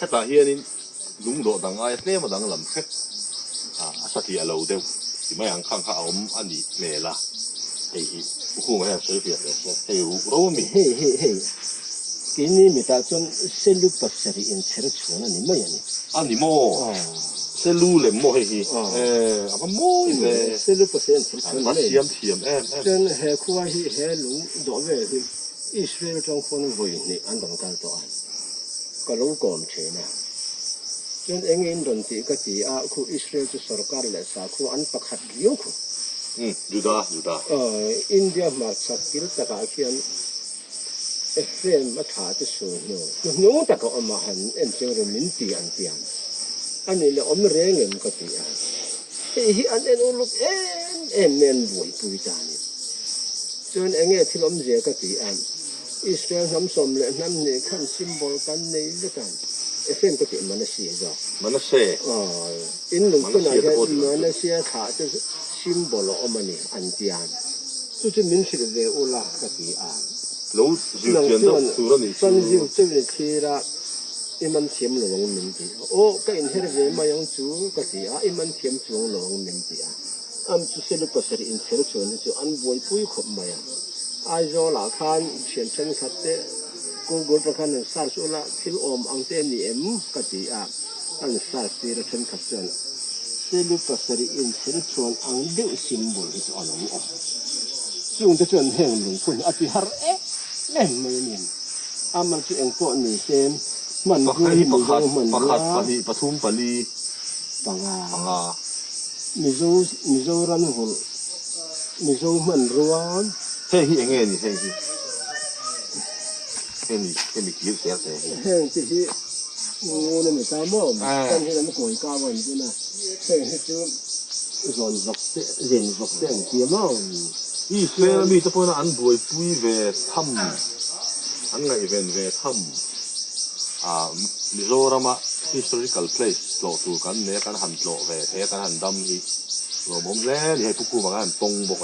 Hetah hianin lungdawh dang aia tlem a danglam hret a, a satliah lo deuh ti mai ang khang kha a awm a nih hmel a, hei hi Pu Khuma hian sawi fiah teh se, hei ruh ro a mi. Hei hei hei, keini mitah chuan selu pasarih inchher chhuan a ni mai a ni. A ni maw? Selu lem maw hei hi? A va mawi ve. Selu pasarih inchher chhuan a ni mai a ni. A va siam thiam em em. Chuan he khua hi he lungdawh vel hi Israel atang khuan vawi hnih an rawn kal tawh a. Ka lo kawm thin a. Chuan eng in rawn tih ka ti a, khu Israel chu sorkar leh sakhua an pakhat riau khu. Umm, Juda, Juda. Aw, India hmarchhak kil takah khian Ephraim a thlah te su hnu hnuhnung taka awm a han en chiang ru min ti an ti ang. A nih leh awm reng em ka ti a. Hei hi an en uluk em em mai an buaipui ta a ni. Chuan enge thil awmzia ka ti a. Israel hnam sawm leh hnam hnih khan symbol kan nei vek a, Ephraim ka tih Manasseh zawk. Manasseh. Aw, in lungphunah hian Manasseh thlah te symbol a awm a ni an ti a, chu chu min hrilh ve ula ka ti a. Lo zir chian deuh tur a nih chu. Nang chuan zir cheuhin i thlir a, i man thiam lo ang min ti a. Aw, ka inher ve mai ang chu ka ti a, i man thiam chuang lo ang min ti a. Am chu selu pasarih inchher chuan hi chu an buaipui khawp mai a. Aizawlah khan thian thenkhat te Google te khan an search ula thil awm ang te ni em ka ti a, an search tir a thenkhat chuan selu pasarih inchher chuan ang deuh symbol hi chu a lo awm. Chung te chuan heng lungphun hi a ti har em em mai a ni. Amal chu engpawh ni se hmanrua hi Mizo hmanrua. Pakhat, pahnih, pathum, pali, panga. Panga. Mizo Mizoram vulh Mizo hmanrua. Heng hi enge ni heng hi? Hemi hemi kir tel te hi. Heng te hi ngun a ni ta maw? Kan hi lam kawi kau a ni dawn a, heng hi chu zawn vak te zen vak te an ti a maw? Israel a mite pawhin an buaipui ve tham, an ngaihven ve tham. Ah Mizorama historical place tlawh tur kan nei a, kan han tlawh ve thei a, kan han dam hi lawmawm hle a ni. Hei Pu Kuma kan han tawng bawk a.